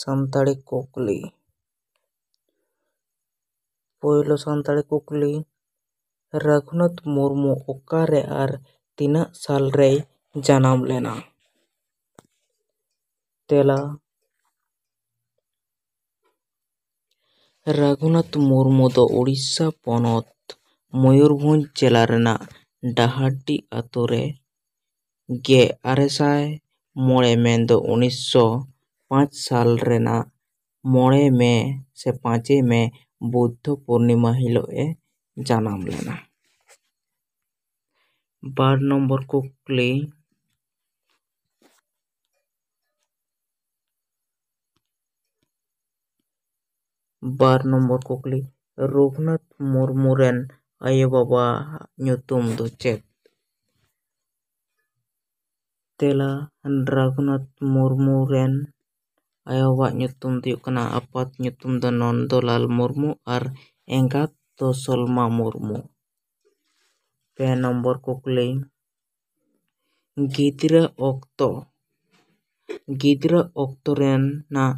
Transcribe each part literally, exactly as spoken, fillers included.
ᱥᱟᱱᱛᱟᱲᱤ ᱠᱩᱠᱞᱤ᱾ ᱯᱳᱭᱞᱳ ᱥᱟᱱᱛᱟᱲᱤ ᱠᱩᱠᱞᱤ, ᱨᱟᱹᱜᱷᱩᱱᱟᱛᱷ ᱢᱩᱨᱢᱩ ᱚᱠᱟᱨᱮ ᱟᱨ ᱛᱤᱱᱟᱹᱜ ᱥᱟᱞ ᱨᱮᱭ ᱡᱟᱱᱟᱢ ᱞᱮᱱᱟ? ᱛᱮᱞᱟ, ᱨᱟᱹᱜᱷᱩᱱᱟᱛᱷ ᱢᱩᱨᱢᱩ ᱫᱚ ᱩᱲᱤᱥᱥᱟ ᱯᱚᱱᱚᱛ ᱢᱚᱭᱩᱨᱵᱷᱚᱸᱡᱽ ᱡᱮᱞᱟ ᱨᱮᱱᱟᱜ ᱰᱟᱦᱟᱨᱰᱤ ᱟᱛᱳ ᱨᱮ ᱜᱮᱞ ᱟᱨᱮ ᱥᱟᱭ ᱢᱚᱬᱮ ᱢᱮᱱᱫᱚ ᱩᱱᱤᱥᱥᱚ ᱯᱟᱸᱪ ᱥᱟᱞ ᱨᱮᱱᱟᱜ ᱢᱚᱬᱮ ᱢᱮ ᱥᱮ ᱯᱟᱸᱪᱮ ᱢᱮ ᱵᱩᱫᱽᱫᱷᱚ ᱯᱩᱨᱱᱤᱢᱟ ᱦᱤᱞᱳᱜ ᱮ ᱡᱟᱱᱟᱢ ᱞᱮᱱᱟ᱾ ᱵᱟᱨ ᱱᱚᱢᱵᱚᱨ ᱠᱩᱠᱞᱤ, ᱵᱟᱨ ᱱᱚᱢᱵᱚᱨ ᱠᱩᱠᱞᱤ, ᱨᱚᱜᱷᱩᱱᱟᱛᱷ ᱢᱩᱨᱢᱩ ᱨᱮᱱ ᱟᱭᱳᱼᱵᱟᱵᱟᱣᱟᱜ ᱧᱩᱛᱩᱢ ᱫᱚ ᱪᱮᱫ? ᱛᱮᱞᱟ, ᱨᱚᱜᱷᱩᱱᱟᱛᱷ ᱢᱩᱨᱢᱩ ᱨᱮᱱ ᱟᱭᱳᱼᱵᱟᱵᱟᱣᱟᱜ ᱧᱩᱛᱩᱢ ᱫᱚ ᱦᱩᱭᱩᱜ ᱠᱟᱱᱟ, ᱟᱯᱟᱛ ᱧᱩᱛᱩᱢ ᱫᱚ ᱱᱚᱱᱫᱚᱞᱟᱞ ᱢᱩᱨᱢᱩ ᱟᱨ ᱮᱸᱜᱟᱛ ᱫᱚ ᱥᱚᱞᱢᱟ ᱢᱩᱨᱢᱩ᱾ ᱯᱮ ᱱᱚᱢᱵᱚᱨ ᱠᱩᱠᱞᱤ, ᱜᱤᱫᱽᱨᱟᱹ ᱚᱠᱛᱚ, ᱜᱤᱫᱽᱨᱟᱹ ᱚᱠᱛᱚ ᱨᱮᱱᱟᱜ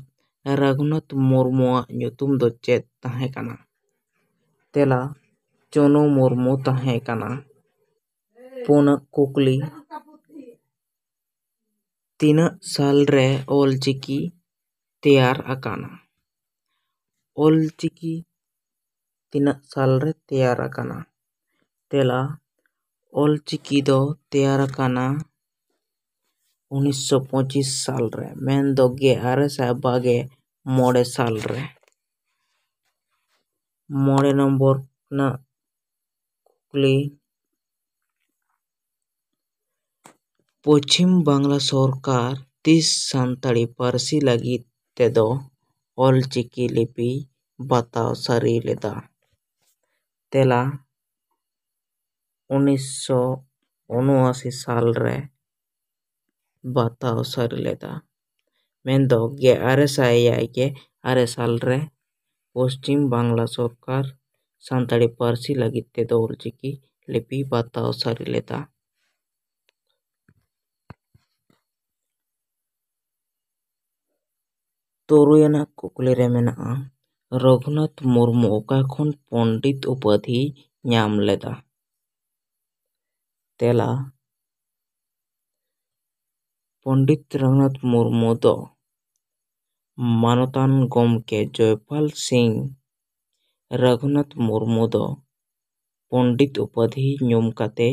ᱨᱟᱹᱜᱷᱩᱱᱟᱛᱷ ᱢᱩᱨᱢᱩᱣᱟᱜ ᱧᱩᱛᱩᱢ ᱫᱚ ᱪᱮᱫ ᱛᱟᱦᱮᱸ ᱠᱟᱱᱟ? ᱛᱮᱞᱟ, ᱪᱩᱱᱩ ᱢᱩᱨᱢᱩ ᱛᱟᱦᱮᱸ ᱠᱟᱱᱟ᱾ ᱯᱩᱱᱟᱜ ᱠᱩᱠᱞᱤ, ᱛᱤᱱᱟᱹᱜ ᱥᱟᱞ ᱨᱮ ᱚᱞ ᱪᱤᱠᱤ ᱛᱮᱭᱟᱨ ᱟᱠᱟᱱᱟ? ᱚᱞ ᱪᱤᱠᱤ ᱛᱤᱱᱟᱹᱜ ᱥᱟᱞ ᱨᱮ ᱛᱮᱭᱟᱨ ᱟᱠᱟᱱᱟ? ᱛᱮᱞᱟ, ᱚᱞ ᱪᱤᱠᱤ ᱫᱚ ᱛᱮᱭᱟᱨ ᱟᱠᱟᱱᱟ ᱩᱱᱤᱥᱥᱚ ᱯᱚᱸᱪᱤᱥ ᱥᱟᱞ ᱨᱮ, ᱢᱮᱱᱫᱚ ᱜᱮᱞ ᱟᱨᱮ ᱥᱟᱭ ᱵᱟᱜᱮ ᱢᱚᱬᱮ ᱥᱟᱞ ᱨᱮ᱾ ᱢᱚᱬᱮ ᱱᱚᱢᱵᱚᱨ ᱨᱮᱱᱟᱜ ᱠᱩᱠᱞᱤ, ᱯᱚᱪᱷᱤᱢ ᱵᱟᱝᱞᱟ ᱥᱚᱨᱠᱟᱨ ᱛᱤᱥ ᱥᱟᱱᱛᱟᱲᱤ ᱯᱟᱹᱨᱥᱤ ᱞᱟᱹᱜᱤᱫ ᱛᱮᱫᱚ ᱚᱞ ᱪᱤᱠᱤ ᱞᱤᱯᱤ ᱵᱟᱛᱟᱣ ᱥᱟᱹᱨᱤ ᱞᱮᱫᱟ? ᱛᱮᱞᱟ, ᱩᱱᱤᱥᱥᱚ ᱩᱱᱩᱟᱥᱤ ᱥᱟᱞ ᱨᱮ ᱵᱟᱛᱟᱣ ᱥᱟᱹᱨᱤ ᱞᱮᱫᱟ, ᱢᱮᱱᱫᱚ ᱜᱮᱞ ᱟᱨᱮ ᱥᱟᱭ ᱮᱭᱟᱭ ᱜᱮ ᱟᱨᱮ ᱥᱟᱞ ᱨᱮ ᱯᱚᱥᱪᱤᱢ ᱵᱟᱝᱞᱟ ᱥᱚᱨᱠᱟᱨ ᱥᱟᱱᱛᱟᱲᱤ ᱯᱟᱹᱨᱥᱤ ᱞᱟᱹᱜᱤᱫ ᱛᱮᱫᱚ ᱚᱞᱪᱤᱠᱤ ᱞᱤᱯᱤ ᱵᱟᱛᱟᱣ ᱥᱟᱹᱨᱤ ᱞᱮᱫᱟ᱾ ᱛᱩᱨᱩᱭ ᱟᱱᱟᱜ ᱠᱩᱠᱞᱤ ᱨᱮ ᱢᱮᱱᱟᱜᱼᱟ, ᱨᱚᱜᱷᱩᱱᱟᱛᱷ ᱢᱩᱨᱢᱩ ᱚᱠᱟ ᱠᱷᱚᱱ ᱯᱚᱱᱰᱤᱛ ᱩᱯᱟᱹᱫᱷᱤ ᱧᱟᱢ ᱞᱮᱫᱟ? ᱛᱮᱞᱟ, ᱯᱚᱱᱰᱤᱛ ᱨᱚᱜᱷᱩᱱᱟᱛᱷ ᱢᱩᱨᱢᱩ ᱫᱚ ᱢᱟᱱᱚᱛᱟᱱ ᱜᱚᱢᱠᱮ ᱡᱚᱭᱯᱟᱞ ᱥᱤᱝ ᱨᱚᱜᱷᱩᱱᱟᱛᱷ ᱢᱩᱨᱢᱩ ᱫᱚ ᱯᱚᱱᱰᱤᱛ ᱩᱯᱟᱹᱫᱷᱤ ᱧᱩᱢ ᱠᱟᱛᱮ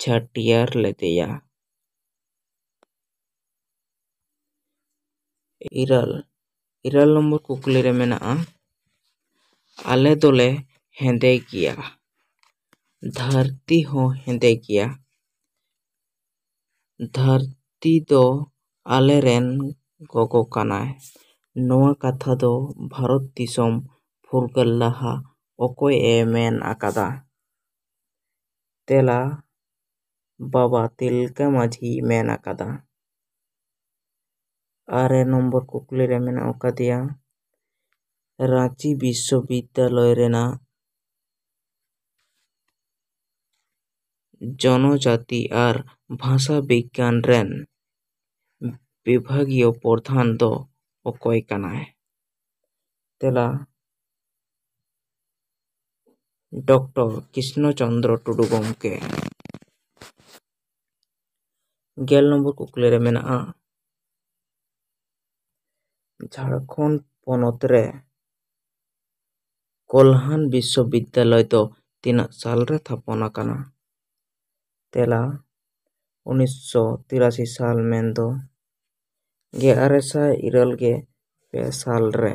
ᱪᱷᱟᱹᱴᱭᱟᱹᱨ ᱞᱮᱫᱮᱭᱟ᱾ ᱤᱨᱟᱹᱞ, ᱤᱨᱟᱹᱞ ᱱᱚᱢᱵᱚᱨ ᱠᱩᱠᱞᱤ ᱨᱮ ᱢᱮᱱᱟᱜᱼᱟ, ᱟᱞᱮ ᱫᱚᱞᱮ ᱦᱮᱸᱫᱮ ᱜᱮᱭᱟ, ᱫᱷᱟᱹᱨᱛᱤ ᱦᱚᱸ ᱦᱮᱸᱫᱮ ᱜᱮᱭᱟ, ᱫᱷᱟᱹᱨᱛᱤ ᱫᱚ ᱟᱞᱮᱨᱮᱱ ᱜᱚᱜᱚ ᱠᱟᱱᱟᱭ᱾ ᱱᱚᱣᱟ ᱠᱟᱛᱷᱟ ᱫᱚ ᱵᱷᱟᱨᱚᱛ ᱫᱤᱥᱚᱢ ᱯᱷᱩᱨᱜᱟᱹᱞ ᱞᱟᱦᱟ ᱚᱠᱚᱭ ᱮ ᱢᱮᱱ ᱟᱠᱟᱫᱟ? ᱛᱮᱞᱟ, ᱵᱟᱵᱟ ᱛᱤᱞᱠᱟᱹ ᱢᱟᱹᱡᱷᱤ ᱢᱮᱱ ᱟᱠᱟᱫᱟ᱾ ᱟᱨᱮ ᱱᱚᱢᱵᱚᱨ ᱠᱩᱠᱞᱤ ᱨᱮ ᱢᱮᱱᱟᱜ ᱟᱠᱟᱫᱮᱭᱟ, ᱨᱟᱸᱪᱤ ᱵᱤᱥᱥᱚᱵᱤᱫᱽᱫᱟᱞᱚᱭ ᱨᱮᱱᱟᱜ ᱡᱚᱱᱚᱡᱟᱛᱤ ᱟᱨ ᱵᱷᱟᱥᱟ ᱵᱤᱜᱽᱜᱟᱱ ᱨᱮᱱ ᱵᱤᱵᱷᱟᱜᱤᱭᱚ ᱯᱨᱚᱫᱷᱟᱱ ᱫᱚ ᱚᱠᱚᱭ ᱠᱟᱱᱟᱭ? ᱛᱮᱞᱟ, ᱰᱚᱠᱴᱚᱨ ᱠᱨᱤᱥᱱᱚ ᱪᱚᱱᱫᱨᱚ ᱴᱩᱰᱩ ᱜᱚᱢᱠᱮ᱾ ᱜᱮᱞ ᱱᱚᱢᱵᱚᱨ ᱠᱩᱠᱞᱤ ᱨᱮ ᱢᱮᱱᱟᱜᱼᱟ, ᱡᱷᱟᱲᱠᱷᱚᱸᱰ ᱯᱚᱱᱚᱛ ᱨᱮ ᱠᱚᱞᱦᱟᱱ ᱵᱤᱥᱥᱚᱵᱤᱫᱽᱫᱟᱞᱚᱭ ᱫᱚ ᱛᱤᱱᱟᱹᱜ ᱥᱟᱞ ᱨᱮ ᱛᱷᱟᱯᱚᱱ ᱟᱠᱟᱱᱟ? ᱛᱮᱞᱟ, ᱩᱱᱤᱥᱥᱚ ᱛᱤᱨᱟᱥᱤ ᱥᱟᱞ, ᱢᱮᱱᱫᱚ ᱜᱮᱞ ᱟᱨᱮ ᱥᱟᱭ ᱤᱨᱟᱹᱞ ᱜᱮ ᱯᱮ ᱥᱟᱞ ᱨᱮ᱾